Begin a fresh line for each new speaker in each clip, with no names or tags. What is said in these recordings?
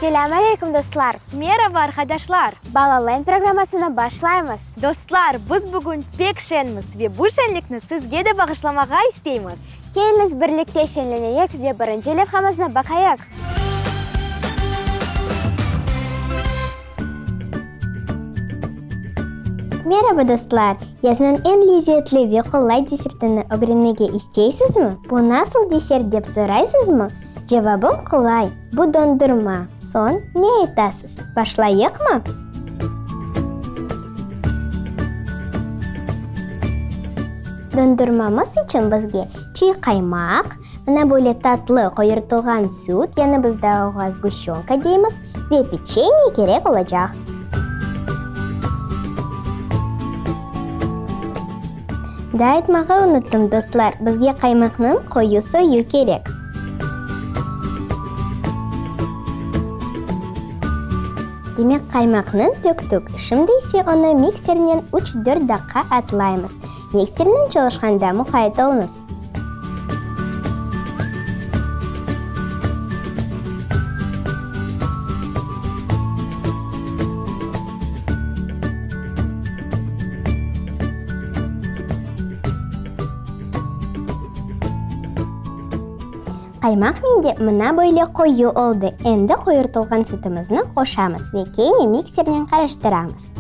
Selâm aleyküm, dostlar!
Meraba, arqadaşlar!
Balaland programmasını başlaymız!
Dostlar, biz bugün pek şenmiz ve bu şenlikni sizge de bağışlamağa isteymiz.
Keliñiz birlikte şenleneyik ve birinci levhamıznı baqayıq. Meraba, dostlar! Yaznıñ eñ lezetli ve qolay desertini ögrenmege isteysizmi? Bu nasıl desert dep soraysızmı? Cevabım qolay, bu dondurma. Soñ, ne aytasız, başlayıqmı? Dondurmamız içün bizge çiy qaymaq, mına böyle tatlı qoyurtılğan süt, yani biz daa oña sguşçönka deymiz, ve peçenye kerek olacaq. Daa aytmağa unuttım, dostlar, bizge qaymaqnıñ qoyu soyu kerek. Demek, qaymaqnı töktük, şimdi ise onı miksernen üç-dört daqqa atlaymız. Miksernen çalışqanda muqayt oluñız. Qaymaq mende mına böyle qoyu oldı. Endi qoyurtılğan sütimizni qoşamız ve kene miksernen qarıştıramız.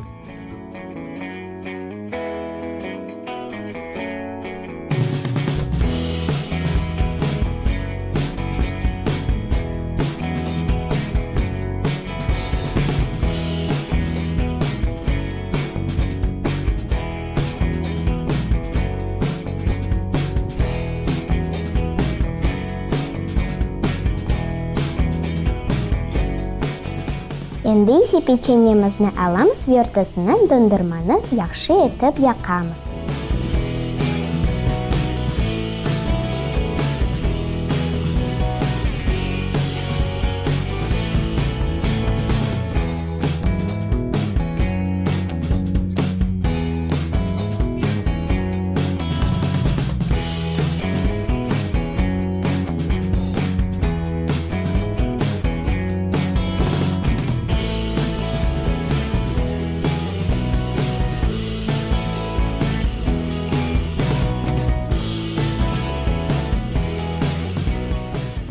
Endi ise peçenyemizni alamız ve ortasına dondurmanı yahşı etip yaqamız.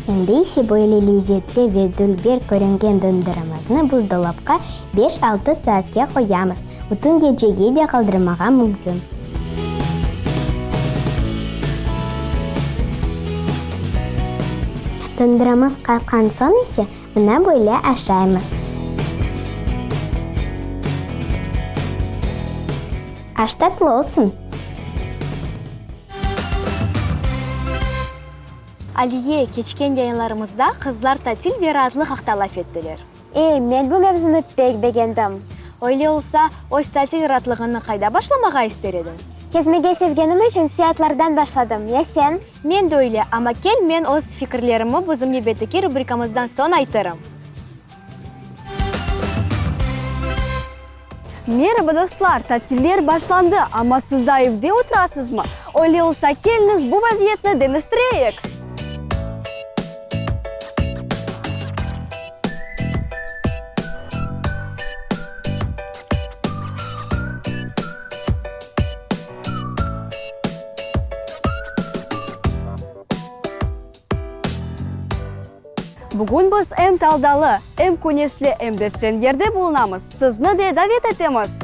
Endi ise böyle lezetli ve dülber körüngen dondurmamıznı buzdolapqa beş-altı saatke qoyamız. Bütün gecege de qaldırmağa mümkün. Dondurmamız qatqan soñ ise mına böyle aşaymız. Aş tatlı olsun!
Aliye, keçken yayınlarımızda qızlar tatil ve raatlıq aqta laf ettiler.
E, men bu mevzunı pek begendim.
Öyle olsa, öz tatil raatlığıñnı qayda başlamağa ister ediñ?
Kezmege sevgenim içün seyaatlardan başladım. Ya sen?
Men de öyle, amma kel men öz fikirlerimi bizim nevbetteki rubrikamızdan soñ aytırım.
Meraba, dostlar! Tatiller başlandı, amma siz daa evde oturasızmı? Öyle olsa, keliñiz bu vaziyetni deñiştireyik! Bugün biz em taldalı, em küneşli, em de şeñ yerde bulunamız. Sizni de davet etemiz!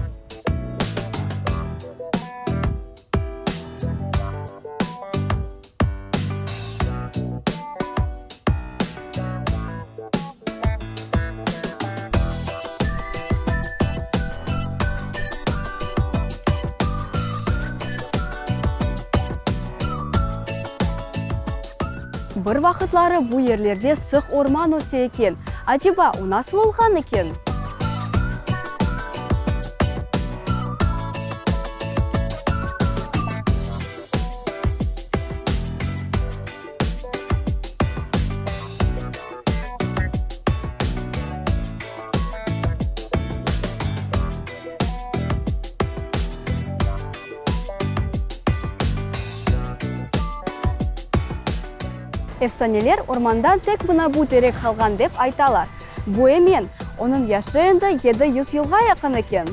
Bir vaqıtları bu yerlerde sıq orman öse eken. Aceba, o nasıl olğan eken? Efsaneler ormandan tek mına bu terek qalğan dep aytalar. Bu emen. Onıñ yaşı endi 700 yılğa yaqın eken.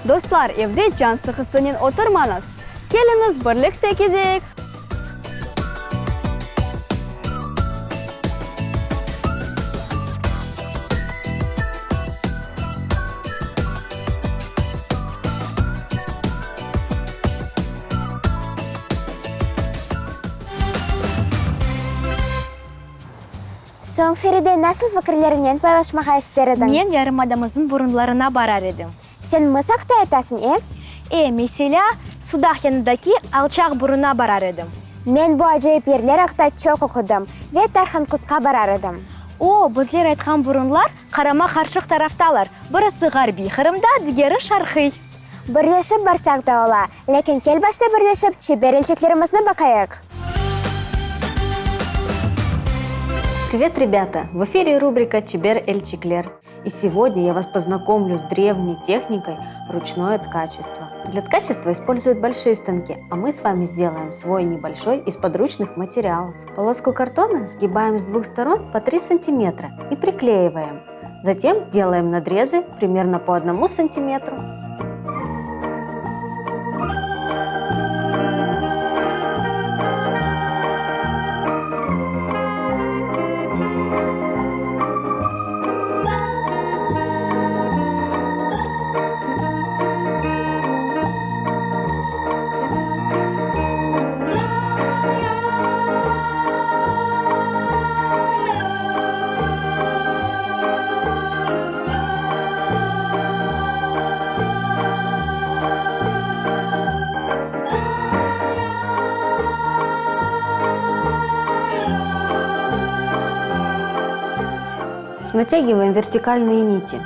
Dostlar, evde can sıqısınen oturmañız. Keliñiz, birlikte kezeyik!
Soñ, Feride, nasıl fikirlerinen paylaşmağa ister ediñ?
Men yarımadamıznıñ burunlarına barar edim.
Sen mıs aqta aytasıñ, e?
E, meselâ, Sudaq yanındaki Alçaq burunına barar edim.
Men bu acayip yerler aqta çoq oqudım ve Tarhanqutqa barar edim.
O, bizler aytqan burunlar qarama-qarşıq taraftalar, birisi ğarbiy Qırımda, digeri şarqiy.
Birleşip barsaq da ola, lâkin kel başta birleşip çeber elçeklerimizni baqayıq.
Privet, ребята! В эфире рубрика Чебер Эльчиклер. И сегодня я вас познакомлю с древней техникой ручное ткачество. Для ткачества используют большие станки, а мы с вами сделаем свой небольшой из подручных материалов. Полоску картона сгибаем с двух сторон по 3 сантиметра и приклеиваем. Затем делаем надрезы примерно по одному сантиметру. Натягиваем вертикальные нити.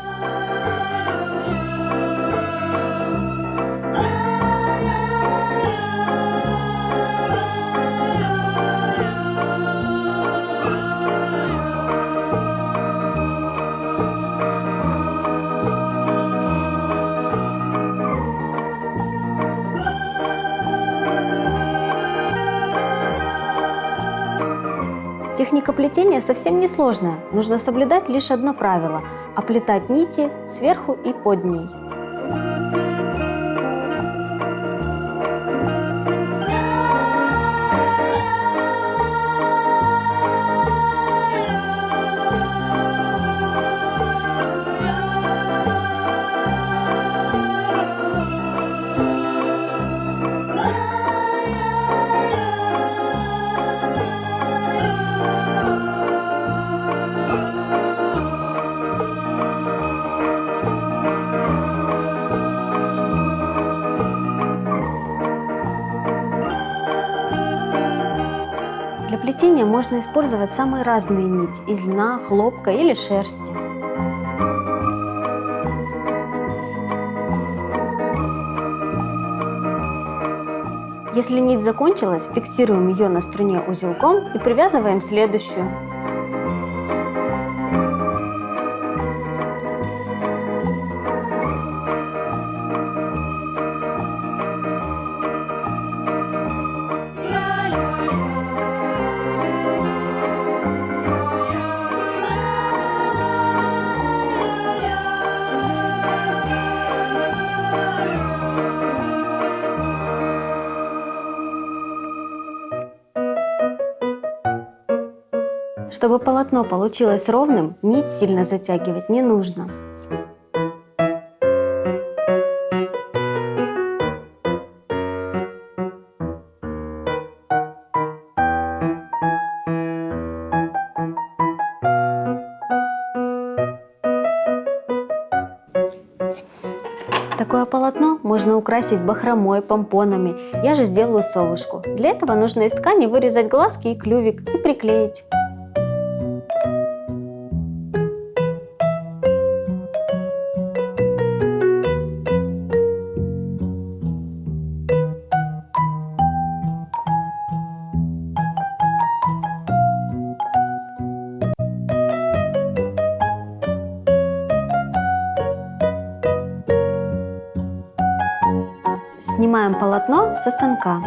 Техника плетения совсем не сложная. Нужно соблюдать лишь одно правило – оплетать нити сверху и под ней. Для плетения можно использовать самые разные нити из льна, хлопка или шерсти. Если нить закончилась, фиксируем ее на струне узелком и привязываем следующую. Чтобы полотно получилось ровным, нить сильно затягивать не нужно. Такое полотно можно украсить бахромой, помпонами. Я же сделаю совушку. Для этого нужно из ткани вырезать глазки и клювик и приклеить. Снимаем полотно со станка.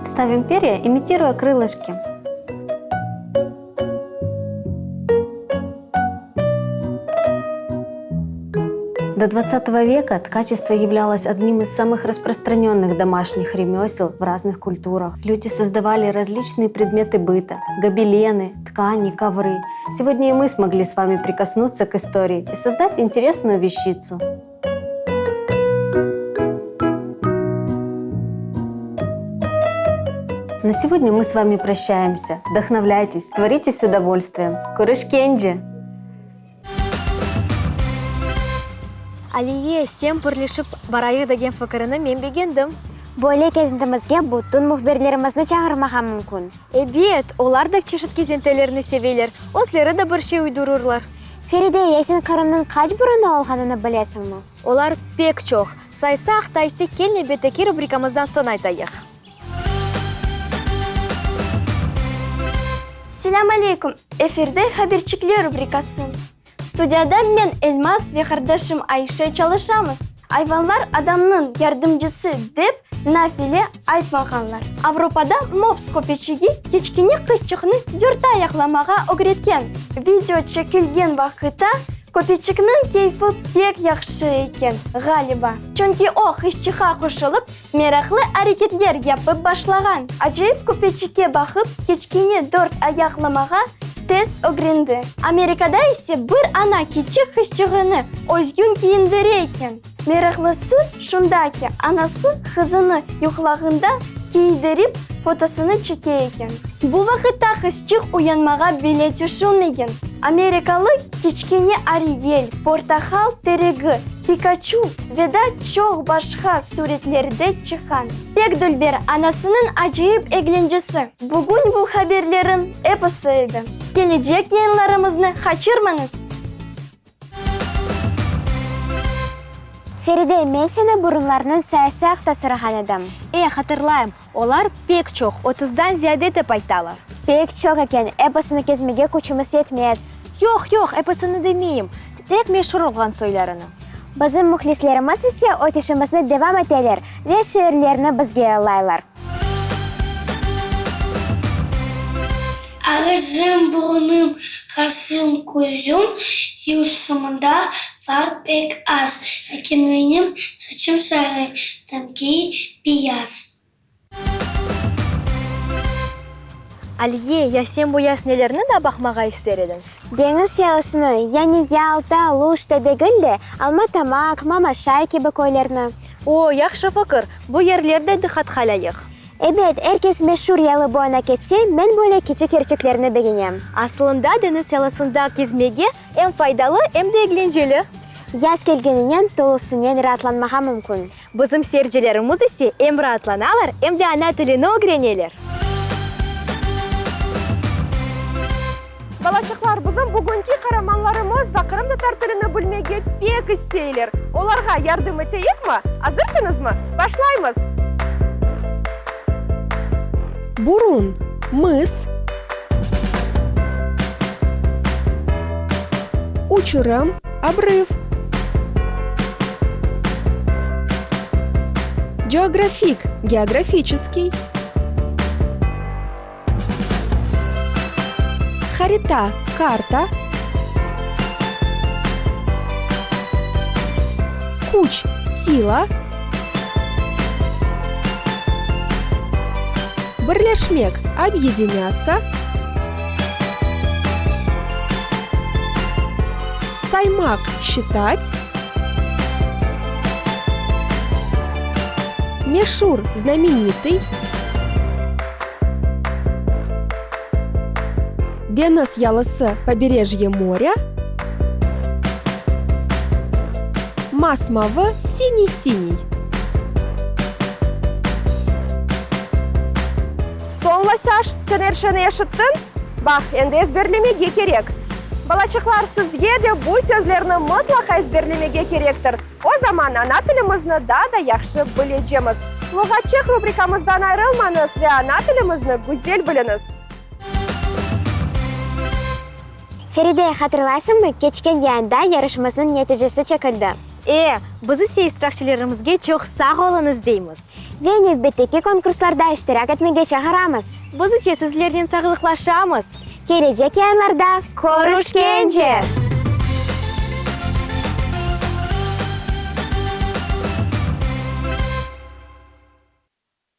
Ставим перья, имитируя крылышки. До 20 века ткачество являлось одним из самых распространенных домашних ремесел в разных культурах. Люди создавали различные предметы быта – гобелены, ткани, ковры. Сегодня и мы смогли с вами прикоснуться к истории и создать интересную вещицу. На сегодня мы с вами прощаемся. Вдохновляйтесь, творите с удовольствием. Körüşkence!
Aliye, sen birleşip barayıq degen fikirini men begendim.
Böyle kezintimizge bütün mühbirlerimizni çağırmağa mümkün.
Ebet, olar da çeşit kezintilerni seveler, özleri de bir şey uydurırlar.
Feride, ya sen Qırımnıñ qaç burunı olğanını bilesiñmi?
Olar pek çoq. Saysaq ta ise kel nevbetteki rubrikamızdan soñ aytayıq.
Selâm aleyküm! Efirde Haberçikler rubrikası. Studiyada men, Elmaz ve qardaşım Ayşe çalışamız. Ayvanlar adamnıñ yardımcısı dep nafile aytmağanlar. Avropada mops köpeçigi kiçkene qızçıqnı dörtayaqlamağa ögretken. Video çekilgen vaqıtta köpeçikniñ keyfi pek yahşı eken, ğaliba. Çünki o qızçıqqa qoşulıp, meraqlı areketler yapıp başlağan. Acayip köpeçikke baqıp, kiçkene dörtayaqlamağa tez ögrendi. Amerikada ise bir ana kiçik qızçığını özgün kiyindire eken. Meraqlısı şunda ki, anası qızını yuqlağında kiydirip fotosını çeke eken. Bu vaqıtta qızçıq uyanmağa bile tüşünmegen. Amerikalı kiçkene Ariyel, portaqal teregi, Pikaçu ve da çoq başqa suretlerde çıqqan. Pek dülber anasınıñ acayip eglencesi. Bugün bu haberlerin episi edi. Kelecek yayınlarımıznı qaçırmañız!
Feride, men seni burunlarnıñ sayısı aqta sorağan edim.
E, hatırlayım. Olar pek çoq, otuzdan ziyade dep aytalar.
Pek çoq eken, episini kezmege küçümiz yetmez.
Yoq, yoq, episini demeyim, tek meşur olğan soylarını.
Bizim mühlislerimiz ise öz işimizni devam eteler ve şiirlerini bizge yollaylar.
Ağızım, burnum, qaşım, közüm, Yusumda var pek az, Lâkin menim saçım sarı, Tamki beyaz.
Aliye, ya sen bu yaz nelerni daa baqmağa ister ediñ?
Deñiz yalısını, yani Yalta, Aluşta degil de, Alma-Tamaq, Mamaşay kibi köylerni.
O, yahşı fikir, bu yerler de diqqatqa lâyıq.
Ebet, er kes meşur yalı boyuna ketse, men böyle kiçik yerçiklerni begenem.
Asılında deñiz yalısında kezmege em faydalı, em de eglenceli.
Yaz kelgeninen tolusınen raatlanmağa mümkün.
Bizim seyircilerimiz ise em raatlanalar, em de ana tilini ögreneler.
Balaçıqlar, bizim bugünki qaramanlarımız da qırımtatar tilini bilmege pek isteyler. Olarğa yardım eteyikmi? Azırsıñızmı? Başlaymız!
Burun, mıs. Uçurım, obrıv. Coğrafik, geografiçeskiy. Harita, karta. Küç, sila. Birleşmek, obъединяться. Saymaq, считать. Meşur, знаменитый. Deñiz yalısı, побережье моря. Mas-mavı, siniy-siniy.
Soñ, Lasâş, sen er şeyni eşittiñ? Baq, endi ezberlemege kerek. Balaçıqlar, sizge de bu sözlerni mıtlaqa ezberlemege kerektir. O zaman ana tilimizni daa da yahşı bilecemiz. Luğatçıq rubrikamızdan ayrılmañız ve ana tilimizni güzel biliñiz!
Feride, hatırlaysıñmı, keçken yayında yarışımıznıñ neticesi çekildi.
E, biz ise iştirakçilerimizge çoq sağ oluñız deymiz.
Ve nevbetteki konkurslarda iştirak etmege çağıramız.
Biz ise sizlernen sağlıqlaşamız.
Kelecek yayınlarda körüşkence!